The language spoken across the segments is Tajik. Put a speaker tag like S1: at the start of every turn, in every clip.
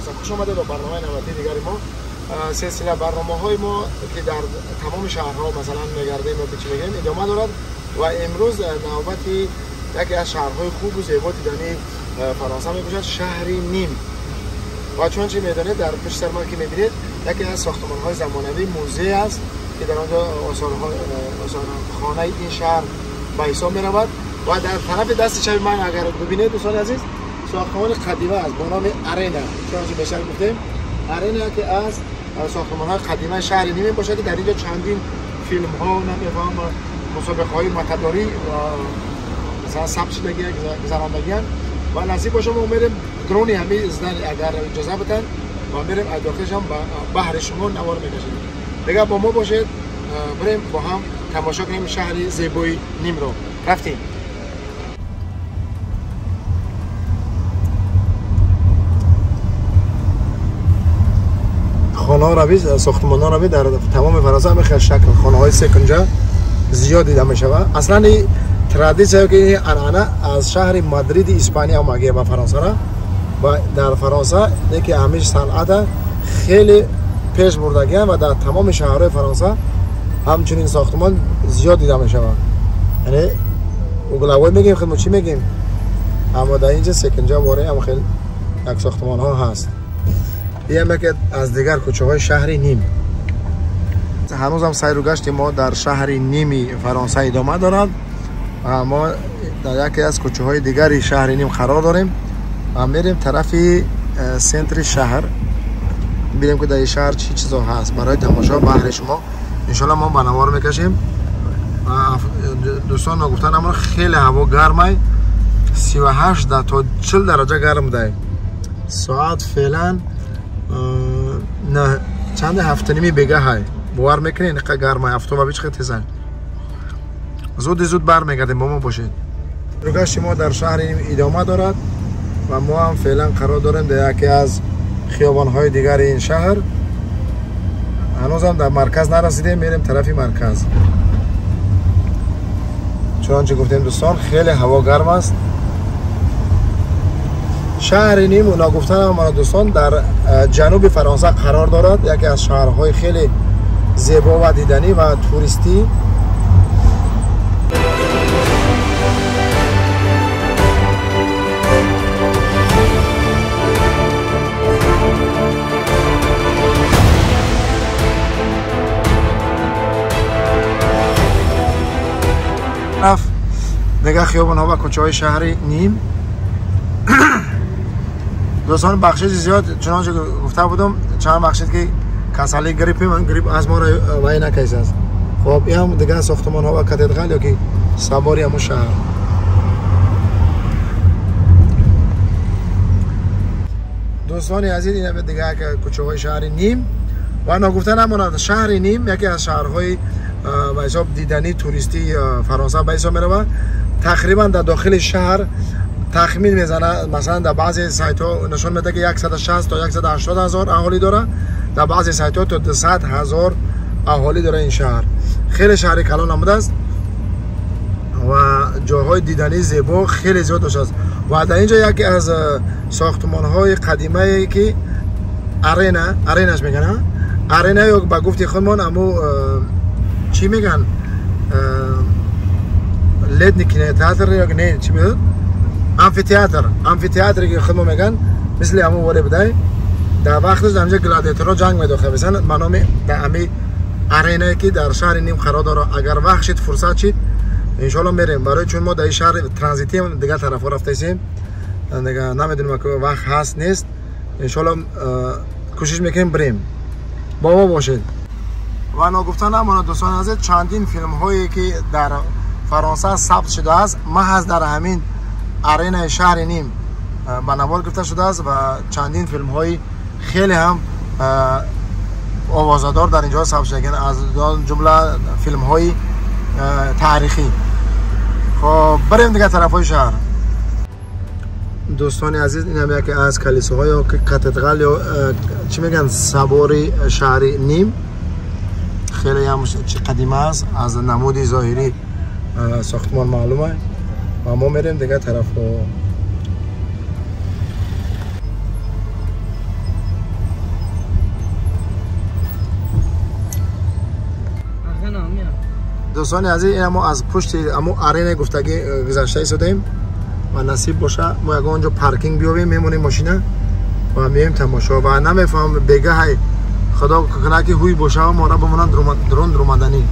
S1: Фаронса. Хуш омадед ба барномаи навбатии дигари мо. Силсила барномаҳои мо ки дар тамоми шаҳрҳо масалан мегардем ё чӣ мегӯем идома дорад ва имрӯз навбати яке аз шаҳрҳои хубу зебо дидании Фаронса мебошад, шаҳри Ним. Ва чунончи медонед, дар пушти сар ман ки мебинед, яке аз сохтмонҳои замонавӣ музей аст ки дар он ҷо осорхонаи ин шаҳр ба ҳисоб меравад. Ва дар тарафи дасти чапи ман агар бибинед, дӯстони азиз, сохтмони қадима аст бо номи Арена. Чунончи бештар гуфтем, Арена яке аз сохтмонҳои қадимаи шаҳри Ним мебошад ки дар инҷо чандин филмҳо, намефаҳмам, мусобиқаҳои матадорӣ масалан сабт шудагӣ, гузарондагианд. Ва насиб боша мо мерем дрони ҳамин здани, агар иҷоза биданд, ва мерем аз дохилашам ба баҳри шумо навор мекашем. Дигар бо мо бошед, бирем бо ҳам тамошо кунем шаҳри зебои Нимро. Рафтем. Хонаҳо рави, сохтмонҳо рави дар тамоми Фаронса ҳамин хел шакл хонаҳои секунҷа зиёд дида мешавад. Аслан ин традитсия ки ин анъана аз шаҳри Мадриди Испания омадагия ба Фаронсара ва дар Фаронса яке ҳамин санъата хеле пеш бурдагианд ва дар тамоми шаҳрҳои Фаронса ҳамчунин сохтмон зиёд дида мешавад. Яъне угловой мегӯем, худ мо чӣ мегӯем, аммо дар инҷа секунҷа воре ҳам хел як сохтмонҳо ҳаст. Ин яке аз дигар кӯчаҳои шаҳри Ним. Ҳанӯзам сайру гашти мо дар шаҳри Ними Фаронса идома дорад. Мо дар яке аз кӯчаҳои дигари шаҳри Ним қарор дорем ва мерем тарафи центри шаҳр, бинем ки дар ин шаҳр чӣ чизо ҳаст барои тамошо баҳри шумо. Иншоалло мо ба навор мекашем. Дӯстон, ногуфта намонад, хеле ҳаво гармай, 38 то 40 дараҷа гарм дай. Соат феълан чанд ҳафтаними бегаҳай. Бовар мекунед, инқадр гармай, автоба чӣ қадр тезай. Зуди зуд бармегардем, бо мо бошед. Гашти мо дар шаҳри Ним идома дорад ва мо ҳам феълан қарор дорем дар яке аз хиёбонҳои дигари ин шаҳр. Ҳанӯзам дар марказ нарасидем, мерем тарафи марказ. Чунончи гуфтем дӯстон, хеле ҳаво гарм аст. Шаҳри Ним, ногуфта намонад дӯстон, дар ҷануби Фаронса қарор дорад, яке аз шаҳрҳои хеле зебо ва диданӣ ва туристӣ. Рафт дигар хиёбонҳо ва кӯчаҳои шаҳри Ним. Дӯстон, бахшиши зиёд, чунончи гуфта будам, чанд бахшид ки касалии гриппи ман грипп аз моро вай накайсааст. Хоб, ин ҳам дигар сохтмонҳо ва катедрал ё ки сабори ҳамун шаҳр. Дӯстони азиз, ин дигар кӯчаҳои шаҳри Ним. Ва ногуфта намонад, шаҳри Ним яке аз шаҳрҳои ба ҳисоб дидании туристии Фаронса ба ҳисоб меравад. Тақрибан дар дохили шаҳр тахмин мезанад, масалан дар баъзе сайтҳо нишон медиҳад ки 160 то 180 ҳазор аҳолӣ дорад, дар баъзе сайтҳо то 200 ҳазор аҳолӣ дорад ин шаҳр. Хеле шаҳри калон намудааст ва ҷойҳои дидании зебо хеле зиёд доштааст. Ва дар инҷо яке аз сохтмонҳои қадимае ки арена, аренаш мегӯянд, арена ё ба гуфти худмон аму чӣ мегӯянд, летний кинотеатр ё не, чӣ мегӯянд, амфитеатр, амфитеатре ки худмо мегӯянд, мисли ҳамон воре будай. Дар вақташ дар инҷо гладиаторҳо ҷанг медохтанд, масалан ба номи дар ҳами аренае ки дар шаҳри Ним қарор дорад. Агар вақт шид, фурсат шид, иншоалло мерем, барои чун мо дар ин шаҳри транзитӣ дигар тарафҳо рафтаистем, дигар намедонем ки вақт ҳаст нест. Иншоалло кӯшиш мекунем бирем. Бо мо бошед. Ва ногуфта намонад дӯстони азиз, чандин филмҳое ки дар Фаронса сабт шудааст, маҳз дар ҳамин аренаи шаҳри Ним ба навор гирифта шудааст ва чандин филмҳои хеле ҳам овозадор дар инҷо сабт шудагианд, аз ҷумла филмҳои таърихӣ. Хоб, бирем дигар тарафҳои шаҳр. Дӯстони азиз, ин ҳам яке аз калисоҳо ё катедрал ё чӣ мегӯянд, сабори шаҳри Ним. Хеле ҳам чи қадима аст, аз намуди зоҳирӣ сохтмон маълум аст. Ва мо мерем дигар тарафҳо. Дӯстони азиз, ина мо аз пушти аму арена гуфтагӣ гузашта истодаем ва насиб боша мо ягон ҷо паркинг биёбем, мемонем мошина ва меем тамошо. Ва намефаҳмам бегаҳай худо кунад ки ҳуй боша ва мора бимонанд дрон дурумаданӣ.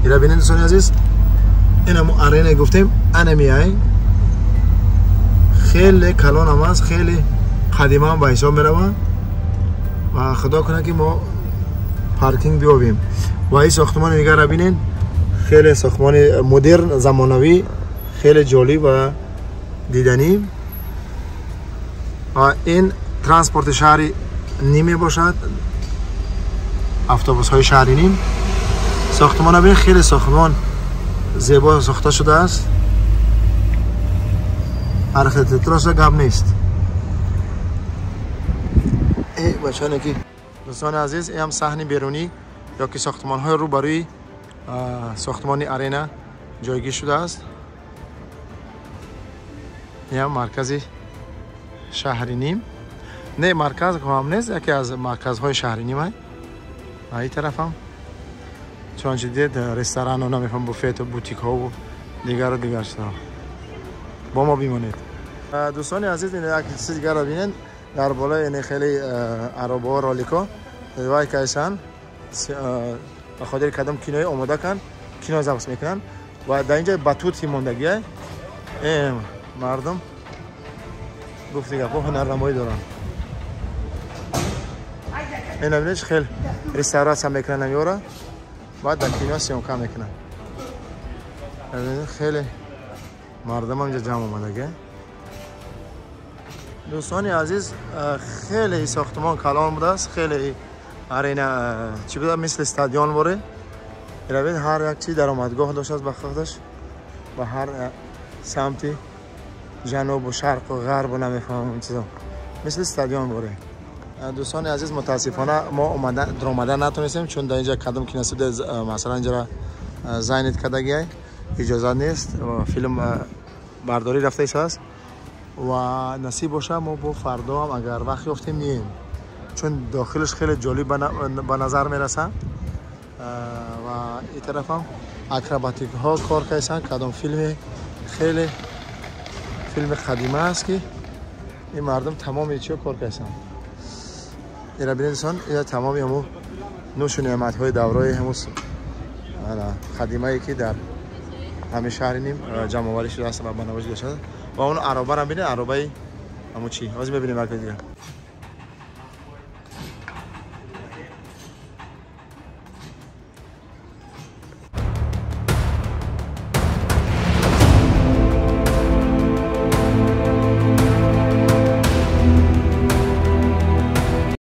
S1: Ира бинед дӯстони азиз, ина мо арена гуфтем, ана меай хеле калонам аст, хеле қадимаам ба ҳисоб меравад ва худо кунад ки мо паркинг биёбем. Ва ин сохтмони дигарро бинед, хеле сохтмони модерн, замонавӣ, хеле ҷолиб ва диданӣ. Ва ин транспорти шаҳри Ним мебошад, автобусҳои шаҳри Ним. Сохтмонро бинед, хеле сохтмон зебо сохта шудааст, архитектурашо гап нест. Бачане ки дӯстони азиз, ин ҳам саҳни берунӣ ё ки сохтмонҳои рӯбарӯи сохтмони арена ҷойгир шудааст. Ин ҳам маркази шаҳри Ним, не марказ ҳам нест, яке аз марказҳои шаҳри Ним. Ва ин тарафам чунончи дидед ресторану намефаҳм буфету бутикҳову дигару дигар чизҳо. Бо мо бимонед дӯстони азиз. Ин як чизи дигарро бинед, дар болои ин хеле аробаҳо, роликҳо вай кайсан ба хотири кадом кинои омода кан, кино запис мекунанд ва дар инҷа батути мондагия. Мардум гуфти гапҳо ҳунарнамоӣ доранд. Ина бинед, хел реставратсия мекунанд амиёра, баъд дар кино съёмка мекунанд. Хеле мардум ҳам инҷа ҷамъ омадагия. Дӯстони азиз, хеле сохтмон калон будааст, хеле арена чӣ буда, мисли стадион боре. Равед, ҳар як чи даромадгоҳ доштааст ба худаш, ба ҳар самти ҷанубу шарқу ғарбу намефаҳмам чизо, мисли стадион боре. Дӯстони азиз, мутаассифона мо даромада натонистем, чун дар инҷа кадом киностудия масалан инҷара зайнит кардагиай, иҷозат нест, филм бардорӣ рафта истодааст. Ва насиб боша мо бо фардо ҳам агар вақт ёфтем мием, чун дохилаш хеле ҷолиб ба назар мерасад. Ва ин тарафам акробатикҳо кор карданд, кадом филми хеле филми қадима аст ки ин мардум тамоми чиё кор карданд. Ира бинед дӯстон, ина тамоми ҳамун нӯшу неъматҳои давраи ҳамун қадимае ки дар ҳамин шаҳри Ним ҷамъоварӣ шудааст ва ба намоиш гузошта. Ва он аробаро бинед, аробаи ҳамун чӣ, ҳозир мебинем як дигар.